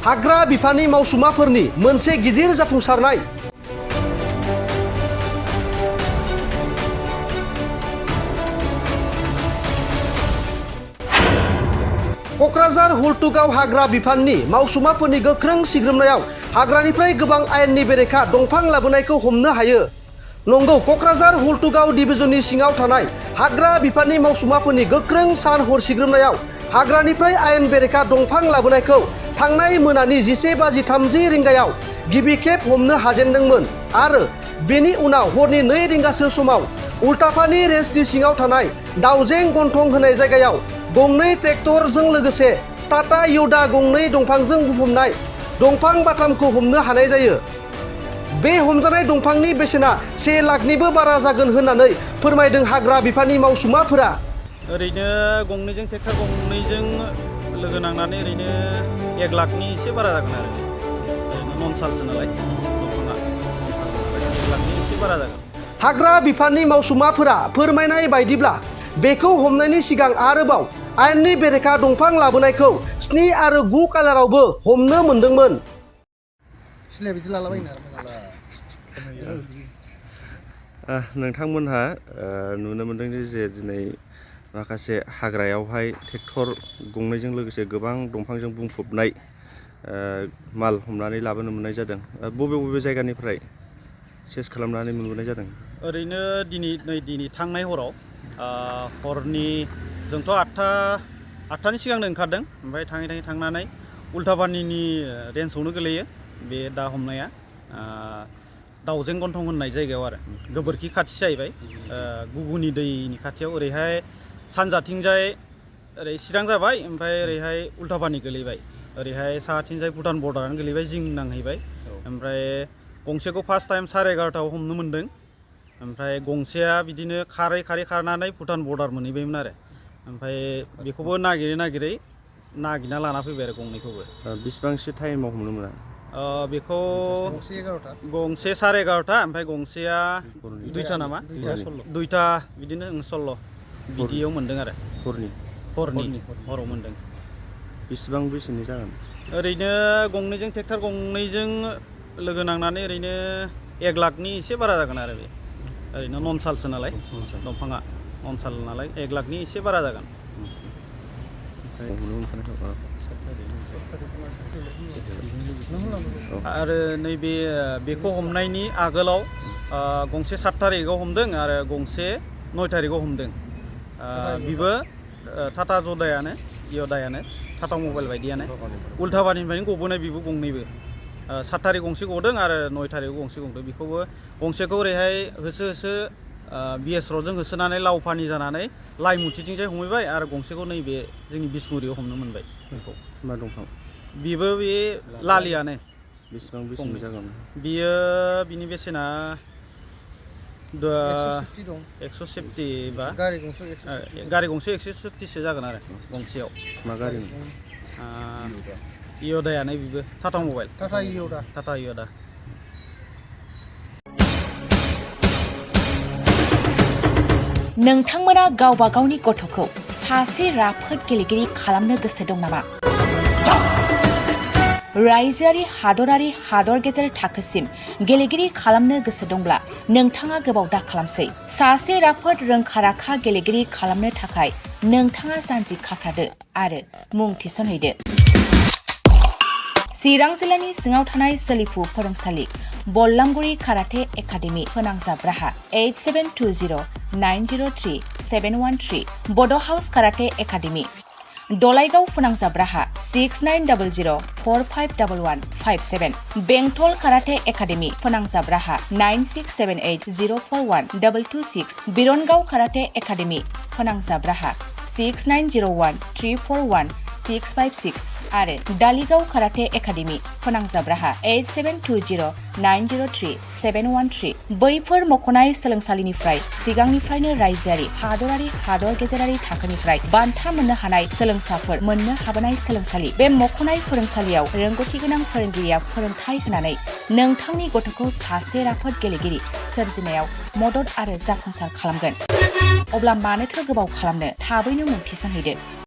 हाग्रा बिफाननि मावसुमाफोरनि मोनसे गिदिर जाफुंसारनाय। क'क्राझार हुलथुगाव हाग्रा बिफाननि मावसुमाफोरनि गोख्रों सिग्रोमनायाव हाग्रानिफ्राय गोबां आयेननि बेरेखा दंफां लाबोनायखौ हमनो हायो। नंगौ, क'क्राझार हुलथुगाव डिभिजननि सिङाव थानाय हाग्रा बिफाननि मावसुमाफोरनि गोख्रों सान हर सिग्रोमनायाव हाग्रानिफ्राय आयेन बेरेखा दंफां लाबोनायखौ थांनाय मोनानि 11:30 रिंगायाव गिबि खेब हमनो हाजेनदोंमोन आरो बेनि उनाव हरनि 2 रिंगासो समाव उल्टापानि रेन्जनि सिङाव थानाय दाउजें गन्थं होनाय जायगायाव गंनै ट्रेक्टरजों लोगोसे टाटा य'दा गंनै दंफांजों बुंफबनाय दंफां बाथामखौ हमनो हानाय जायो। बे हमजानाय दंफांनि बेसेना 1 लाखनिबो बारा जागोन होननानै फोरमायदों हाग्रा बिफाननि मावसुमाफोरा। ओरैनो गंनैजों ट्रेक्टर गंनैजों लोगो नांनानै ओरैनो 1 लाखनि एसे बारा जागोन आरो ओरैनो नन सालसो नालाय दंफाङा 1 लाखनि एसे बारा जागोन। हाग्रा बिफाननि मावसुमाफोरा फोरमायनाय बायदिब्ला बेखौ हमनायनि सिगां आरोबाव आयेननि बेरेखा दंफां लाबोनायखौ 7 आरो 9 कालारावबो हमनो मोनदोंमोन। नोंथांमोनहा नुनो मोनदों जे दिनै माखासे हाग्रायावहाय ट्रेक्टर गंनैजों लोगोसे गोबां दंफांजों बुंफबनाय माल हमनानै लाबोनो मोननाय जादों। बबे बबे जायगानिफ्राय सेस खालामनानै मोनबोनाय जादों? ओरैनो दिनै थांनाय हराव हरनि जोंथ' 8टानि सिगांनो ओंखारदों, ओमफ्राय थाङै थांनानै उल्टापानिनि रेन्जआवनो गोलैयो बे दा हमनाया दाउजें गन्थं होननाय जायगायाव आरो गोबोरखि खाथि जाहैबाय गुगुनि दैनि खाथियाव। ओरैहाय सानजाथिंजाय ओरै चिरां जाबाय, ओमफ्राय ओरैहाय उल्टापानि गोलैबाय, ओरैहाय साहाथिंजाय भुटान बर्डारानो गोलैबाय, जिं नांहैबाय। ओमफ्राय गंसेखौ फार्स्ट टाइम 11:30आव हमनो मोनदों, ओमफ्राय गंसेया बिदिनो खारै खारनानै भुटान बर्डार मोनहैबायमोन आरो ओमफ्राय बेखौबो नागिरना लाना फैबाय आरो गंनैखौबो। बेसेबांसो टाइमाव हमनो मोना? बेखौ गंसे 11:30 ओमफ्राय गंसेया 2टा नामा? 2टा बिदिनो 16 बिदियाव मोनदों आरो हराव मोनदों। बेसेबां बेसेनि जागोन? ओरैनो गंनैजों ट्रेक्टर गंनैजों लोगो नांनानै ओरैनो 1 लाखनि एसे बारा जागोन आरो बे ओरैनो नन सालसो नालाय दंफाङा नन साल नालाय 1 लाखनि एसे बारा जागोन। आरो नैबे बेखौ हमनायनि आगोलाव गंसे 7 थारिखआव हमदों आरो गंसे 9 थारिखआव हमदों। बेबो टाटा य'दायानो टाटा मबाइल बायदियानो उल्टापानिफ्रायनो गबोनाय बेबो गंनैबो। 7 थारिख गंसे गदों आरो 9 थारिखआव गंसे गदों। बेखौबो गंसेखौ ओरैहाय होसो BS र'डजों होसोनानै लावफानि जानानै लाइमुथिथिंजाय हमहैबाय आरो गंसेखौ नैबे जोंनि बिसमुरियाव हमनो मोनबाय। बेखौ मा दंफां? बेबो बे लालियानो। बेसेबां बेसेनि जागोन? बिनि बेसेना 170 बा गारि गंसे 170सो जागोन आरो गंसेयाव। मा गारि? य'दायानो बेबो टाटा मबाइल टाटा य'दा। नोंथांमोना गावबा गावनि गथ'खौ सासे राफोद गेलेगिरि खालामनो गोसो दं नामा? रायजोआरि हादरारि हादर गेजेर थाखोसिम गेलेगिरि खालामनो गोसो दंब्ला नोंथाङा गोबाव दा खालामसै। सासे राफोद रोंखा-राखा गेलेगिरि खालामनो थाखाय नोंथाङा जानजि खाफ्रादो आरो मुं थिसनहैदो। चिरां जिल्लानि सिङाव थानाय सोलिफु फोरोंसालि बल्लामगुरि काराटे एकाडेमि फोनांजाब राहा 8720903713 बड' हाउस काराटे एकाडेमि दलाइगाव फोनांजाब राहा 6900451157 बेंटल काराटे एकाडेमि फोनांजाब राहा 9678041226 बिरनगाव काराटे एकाडेमि फोनांजाब राहा 6901341656 आरो दालिगाव काराटे एकाडेमि फोनांजाब राहा 8720903713 बैफोर मख'नाय सोलोंसालिनिफ्राय सिगांनिफ्रायनो रायजोआरि हादरारि हादर गेजेरारि थाखोनिफ्राय बान्था मोननो हानाय सोलोंसाफोर मोननो हाबोनाय सोलोंसालि। बे मख'नाय फोरोंसालियाव रोंगौथि गोनां फोरोंगिरिया फोरोंथाय होनानै नोंथांनि गथ'खौ सासे राफोद गेलेगिरि सोरजिनायाव मदद आरो जाफुंसार खालामगोन। अब्ला मानोथो गोबाव खालामनो, थाबैनो मुं थिसनहैदो।